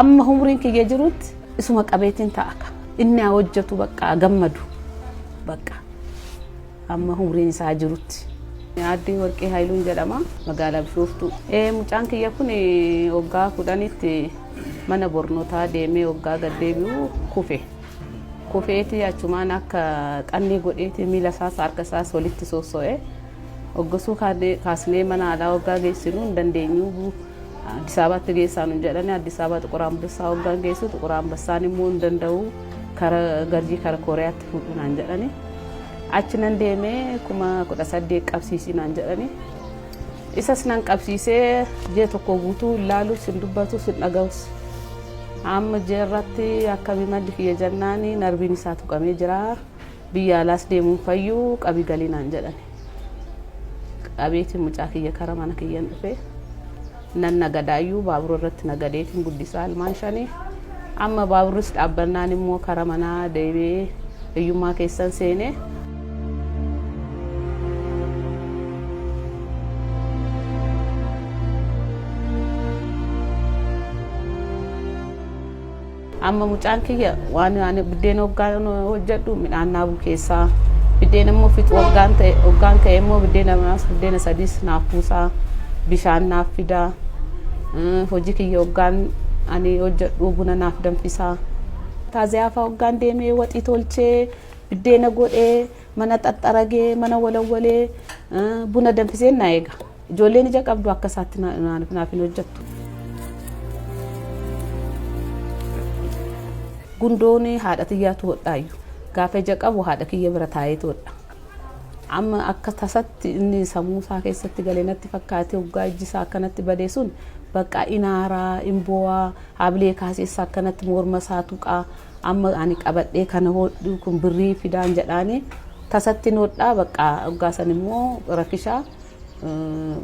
Amma umriin kiyya jirutti isuma qabeetiin ta'a ka. Inni haa hojjetu bakka gammadu bakka amma umriin isaa jirutti. Aaddee Warqee Hayiluun jedhama, magaalaa Bishooftuu. Mucaan kiyya kun waggaa 10tti mana barnootaa deemee waggaa gad deebi'u kufe. Kufeeti achumaan akka xannee godheeti miila isaas harka isaas walitti sosso'e. Hoggasuu kaasnee mana alaa waggaa geessinu hin dandeenyu. Addis Ababaatti geessaa nun jedhani. Addis Ababa Xuqur Ambassaa waggaan geessu, Xuqur Ambassaan immoo hin danda'u, kara Garjii kara Kooriyaatti fuudhu naan jedhani. Achi nan deemee 18,000 qabsiisii naan jedhani. Isas nan qabsiisee ji'a tokko guutuu hin laalus, hin dubbatus, hin dhaga'us. Amma ji'a irratti akkamii maddi kiyya jennaani, narbiin isaa tuqamee jira. Biyya alaas deemuun fayyuu qabii galii naan jedhani. Qabeetiin mucaa kiyya kara mana kiyyan dhufe. Nan nagadaayyuu, baabura irratti nagadeetiin guddisaa ilmaan shanii. Amma baaburris dhaabbannaan immoo kara manaa deebi'ee hiyyummaa keessan seenee. Amma mucaan kiyya waan ani buddeena hoggaan hojjedhu midhaan naa bukeessaa. Buddeena immoo fixu hoggaan ta'e, hoggaan ka'e immoo buddeena lamaas buddeena sadiis naaf buusaa. Bishaan naaf fidaa. Hojii kiyya hoggaan ani hojjedhu buna naaf danfisaa. Taaziyaa fa'aa hoggaan deemee waxii tolchee, buddeena godhee, mana xaxxaragee, mana walawwalee, buna danfisee na eega. Ijoolleen ija qabdu akka isaatti naaf hin hojjettu. Gundoon haadha tiyyaatu hodhaayyu. Gaafa ija qabu haadha kiyya bira taa'eetu hodha. Amma akka tasatti inni sammuu isaa keessatti galee natti fakkaate, hoggaa ijji isaa akkanatti badee sun bakka inaaraa in boo'aa, habilee kaaseessa akkanatti morma isaa tuqaa. Amma ani qabadhee kana hodhu kun birrii fidaan jedhaani tasatti hin hodhaa, bakka hoggaa san immoo rakishaa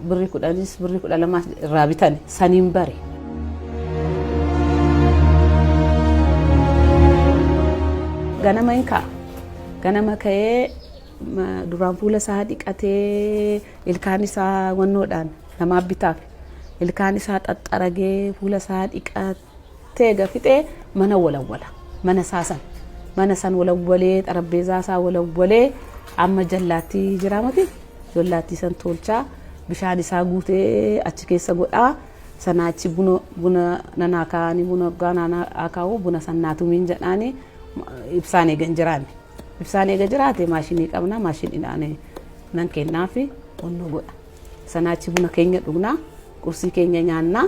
birrii 10s birrii 12s irraa bitan saniin bare. Ganama hin ka'a. Ganama ka'ee duraan fuula isaa dhiqatee, ilkaan isaa wannoodhaan namaaf bitaaf, ilkaan isaa xaxxaragee, fuula isaa dhiqatee eega fixee mana walawwala. Mana isaa san. Mana san walawwalee, xarabbeezaa isaa walawwalee, amma jallaattii jira miti. Jollaattii san tolchaa, bishaan isaa guutee achi keessa godhaa. Sanaa achi buna nanaa kaa'anii, buna hoggaa nanaa kaa'u, buna san naa tumiin jedhaanii, ibsaan eega hin jiraanne. Ibsaan eega jiraate maashinii qabna, maashiniidhaan nan kennaafi onnoo godha. Sanaa achi buna keenya dhugnaa, qursii keenya nyaannaa.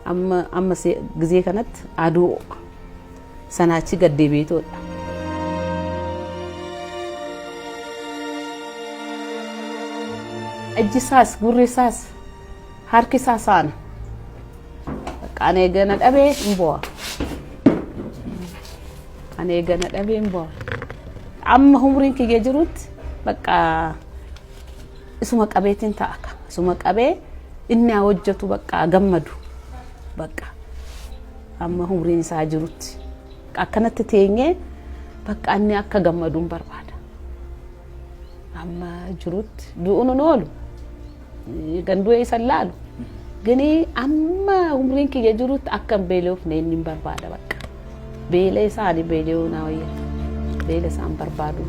Amma gizee kanatti aduu ho'a. Sanaa achi gad deebi'eetoodha. Ijji isaas, gurri isaas, harki isaa saana. Ani eegana dhabee hin bo'a. Ani eegana dhabee hin bo'a. Amma umriin kiyya jirutti bakka isuma qabeetiin ta'a ka. Isuma qabee inni haa hojjetu bakka gammadu bakka amma umriin isaa jirutti. Akkanatti teenyee bakka inni akka gammaduun barbaada. Amma jirutti du'uun hin oolu. Gandu'ee isa laalu. Gini amma umriin kiyya jirutti akka hin beelofne inni hin barbaada bakka. Beela isaa ani beela'uu naa wayya. Beela isaan barbaadu.